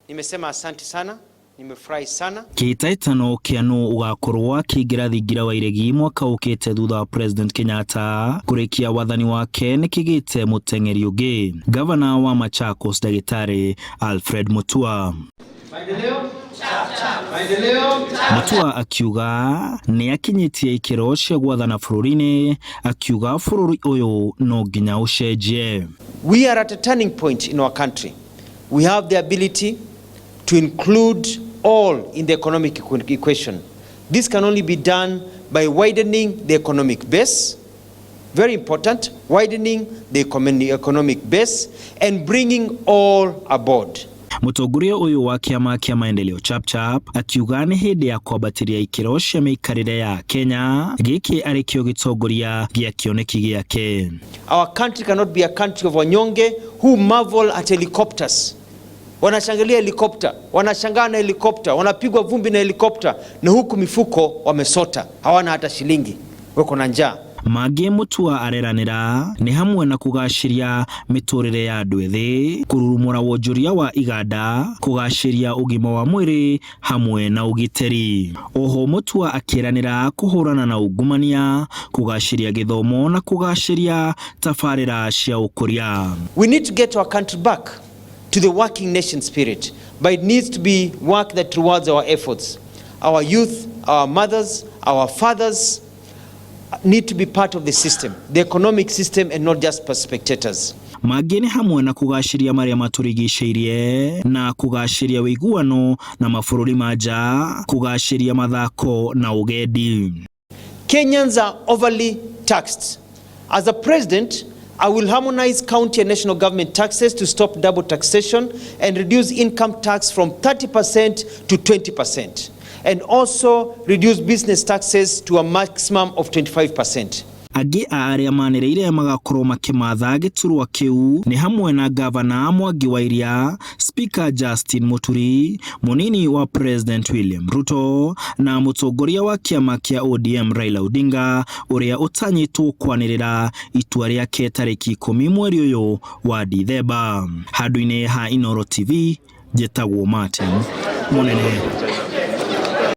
Nimesema asante sana, nimefurahi sana. Kĩhĩtahĩtano kĩa nũ ũgakorwo akĩingĩra thingira wa iregi mwaka ũkĩte thutha wa President Kenyatta kũrĩkia wathani wake nĩkĩgĩte mũteng'eri ũngĩ, Gavana wa Machakos Ndagĩtarĩ Alfred Mutua. Mutua akiuga nĩ akinyĩtie ikĩro cia gwathana bũrũri-inĩ, akiuga bũrũri ũyũ no nginya ũcenjie. We are at a turning point in our country. We have the ability to include all in the economic equation. This can only be done by widening the economic base, very important, widening the economic base and bringing all aboard. Mũtongoria ũyũ wa kĩama kĩa maendeleo Chapchap akiuga nĩ hĩndĩ ya kwambatĩria ikĩro cia mĩikarĩre ya Kenya, gĩkĩ arĩ kĩo gĩtongoria gĩa kĩoneki gĩake. Our country cannot be a country of wanyonge who marvel at helicopters. Wanashangilia helikopta, wanashangaa na helikopta, wanapigwa vumbi na helikopta, na huku mifuko wamesota, hawana hata shilingi, wako na njaa. Mangĩ Mutua areranĩra nĩ hamwe na kũgacĩria mĩtũrĩre ya andũ ethĩ, kũrurumũra wonjoria wa iganda, kũgacĩria ũgima wa mwĩrĩ hamwe na ũgitĩri. Oho Mutua akĩranĩra kũhũrana na ungumania, kũgacĩria gĩthomo na kũgacĩria tabarĩra cia ũkũria. We need to get our country back to the working nation spirit, but it needs to be work that rewards our efforts. Our youth, our mothers, our fathers need to be part of the system, the economic system, and not just spectators. Mangĩ nĩ hamwe na kũgacĩria marĩa matũrigicĩirie na kũgacĩria ũiguano na mabũrũri ma nja, kũgacĩria mathako na ũgendi. Kenyans are overly taxed. As a president, I will harmonize county and national government taxes to stop double taxation and reduce income tax from 30% to 20%, and also reduce business taxes to a maximum of 25%. Angĩ a arĩa manĩrĩire magakorwo makĩmatha gĩturwa kĩu nĩ hamwe na Gavana Mwangi wa Iria, Speaker Justin Muturi, mũnini wa President William Ruto na mũtongoria wa kĩama kĩa ODM Raila Odinga, ũrĩa ũtanyĩtwo kwanĩrĩra itua rĩake tarĩki 10 mweri ũyũ wa Dithemba. Handũ-inĩ ha Inooro TV, njĩtagwo Martin Mũnene.